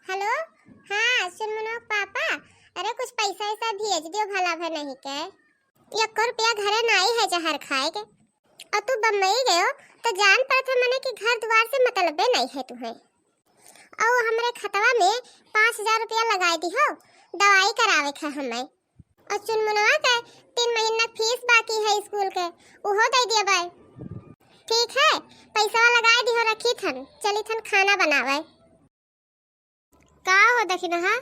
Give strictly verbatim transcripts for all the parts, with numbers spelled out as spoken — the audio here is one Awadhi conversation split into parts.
हेलो, हाँ, चुनमुनो के पापा, अरे कुछ पैसा वैसा भेज दियो, भला भे नहीं के। एको रुपया घरे नाई है जहर खाए के। और तू बम्बई गयो तो जान पड़त है मने कि घर दुआर से मतलबे नहीं है तुहे। और हमरे खतवा में पाँच हजार रुपया लगाए दिहो, दवाई करावे के है हमें। और चुनमुनवा के तीन महीना फीस बाकी है स्कूल के, उहो दे दिया बाय। ठीक है, पैसा लगाए दिहो, रखी थन, चली थन खाना बनावे। का हो दखिनहा,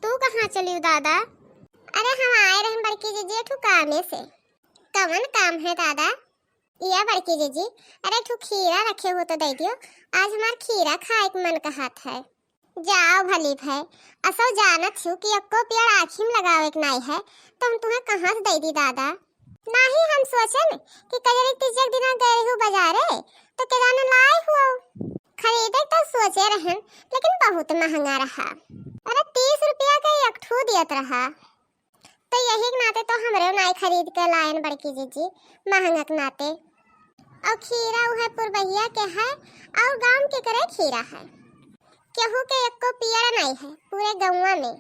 तू कहाँ चलियो दादा? अरे हम आए रहन बड़की जीजी, एक ठो कामे से। कवन काम है दादा? या बड़की जीजी, अरे एक ठो खीरा रखे हो तो दे दियो, आज हमार खीरा खाए के मन कहत है। जाओ भली भय, असो जानत हूँ कि एको पेड़ आँखी में लगावे के नाई है, तो हम तुम्हें कहाँ से दे दी दादा? नाही हम सोचन कि कजरी तीज के दिना गए रहू बाजारे, तो के जाने लाए हुआ। खरीदे तो सोचे रहन, लेकिन बहुत महंगा रहा। अरे तीस रुपया के एक ठू दियत रहा, तो यही के नाते तो हमरे नाई खरीद के लायन बड़की जीजी, महंगा के नाते। और खीरा उहे पुरबहिया के है, और गांव के करे खीरा है, केहू के एको पियर नाई है पूरे गौवा में।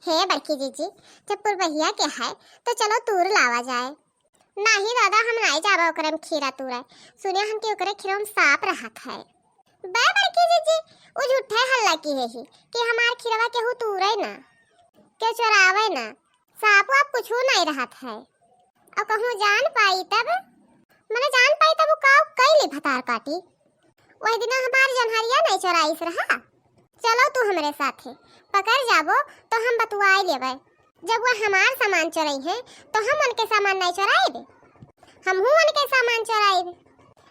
हे बड़की जीजी, जब पुरबहिया के है, तो चलो तूर लावा जाए। नाही दादा, हम नाई जाबा ओकरे में खीरा तूरे। सुने हम कि ओकरे खीरा में सांप रहत है। बे बड़की जीजी, उ झूठे हल्ला की है ही कि हमार खीरवा केहू तूरे ना, केहू चोरावे ना। सांप वाप कुछू नाई रहत है। और कहूँ जान पाई तब, मने जान पाई तब उ का कैली भतार काटी। वही दिना हमार जनहरिया नहीं चोराइस रहा। चलो तू हमरे साथे, पकड़ जाबो तो हम बतुआए लेबै। जब वो हमार सामान चोरई है तो हम उनके सामान नहीं चोराइब, हमहू उनके सामान चोराइब।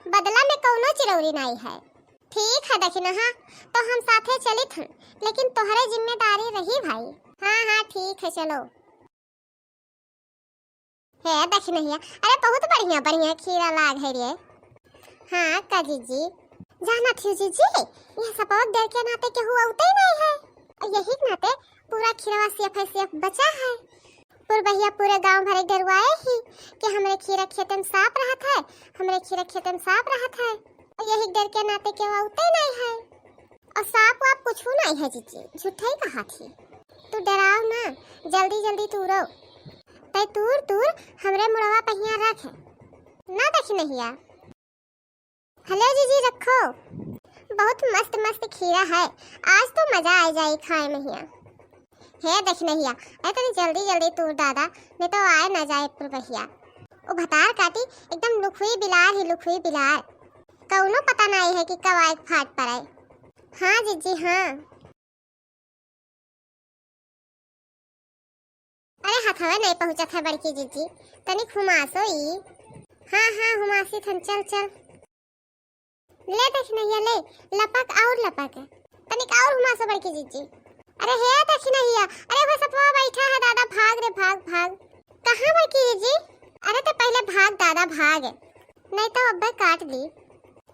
बदला में कौनो चिरौरी नहीं है। ठीक है दखिनहा, तो हम साथे चलित हन, लेकिन तोहरे जिम्मेदारी रही भाई। हाँ हाँ ठीक है चलो। हे दखिनहिया, अरे बहुत बढ़िया बढ़िया खीरा लाग है रे। हाँ का जीजी, जानत हो जीजी, यह सपौत देर के नाते केहू औते नहीं है, और यही के नाते पूरा खीरवा सेफ है, सेफ बचा है। पुरबहिया पूरे गांव भरे डरवाए ही कि हमरे खीरा खेते में सांप रहत है, हमरे खीरा खेते में सांप रहत है, और यही डर के नाते केहू औते नहीं है। और सांप वाप कुछू नहीं है जीजी, झूठे ही कहा थी। तू डराओ ना, जल्दी जल्दी तूरो। तै तूर तूर हमरे मुड़वा पहिया रख। ना दखिनहिया। हेलो जीजी रखो। बहुत मस्त मस्त खीरा है, आज तो मजा आ जाई खाए में हिया। हे दखिनहिया, अरे तनी जल्दी जल्दी तूर दादा, नहीं तो आए ना जाए पुरबहिया। ओ भतार काटी एकदम लुखुई बिलार ही लुखुई बिलार। कौनो पता नहीं है कि कब आए फाट पड़े। हाँ जीजी हाँ। अरे हथवे नहीं पहुँचत है बड़की जीजी, तनिक हुमासो ई। हाँ हाँ हुमासी थन, चल चल। ले दखिनहिया ले, लपक और लपक, तनिक और हुमासो बड़की जीजी। अरे हे दखिनहिया, अरे वो सपवा बैठा है दादा, भाग रे भाग भाग। कहाँ बड़की जीजी? अरे तो पहले भाग दादा भाग, नहीं तो अब्बे काट ली।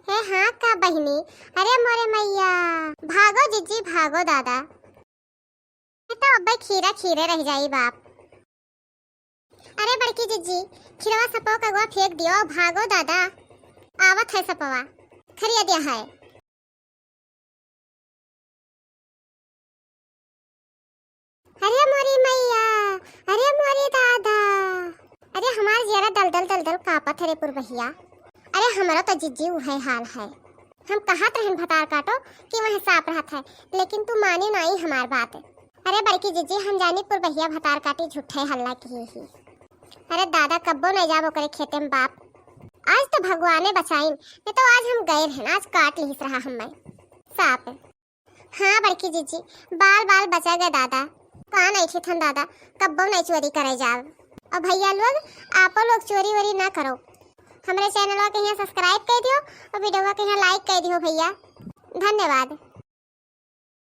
हे हाँ का बहिनी, अरे मोरे मैया, भागो जीजी भागो दादा, नहीं तो अब्बे खीरा खीरे रह जाई बाप। अरे बड़की जीजी, खीरवा सपवा कगवा फेंक दियो, भागो दादा, आवत है सपवा, खरिया दिया है। अरे मोरी मैया, अरे मोरी दादा, अरे हमार जियरा दलदल दलदल कांपत है रे पुरबहिया। अरे हमरो तो जिज्जी उहे हाल है। हम कहत रहन भतार काटो कि वह सांप रहत है, लेकिन तू माने नाई हमार बात। अरे बड़की जिज्जी, हम जानी पुरबहिया भतार काटी झूठे हल्ला की ही। अरे दादा, कब्बो नहीं जाब ओकरे खेते में बाप। आज तो भगवाने बचाइन, नहीं तो आज हम गए रहन, आज काट लिहिस रहा हमें सांप। हाँ बड़की जीजी, बाल बाल बचा गए दादा। का नहीं थी थन दादा, कब्बो नहीं चोरी करे जाब। और भैया लोग, आपो लोग चोरी वोरी ना करो। हमरे चैनलवा के यहाँ subscribe कर दियो और वीडियोवा के यहाँ like कर दियो भैया। धन्यवाद।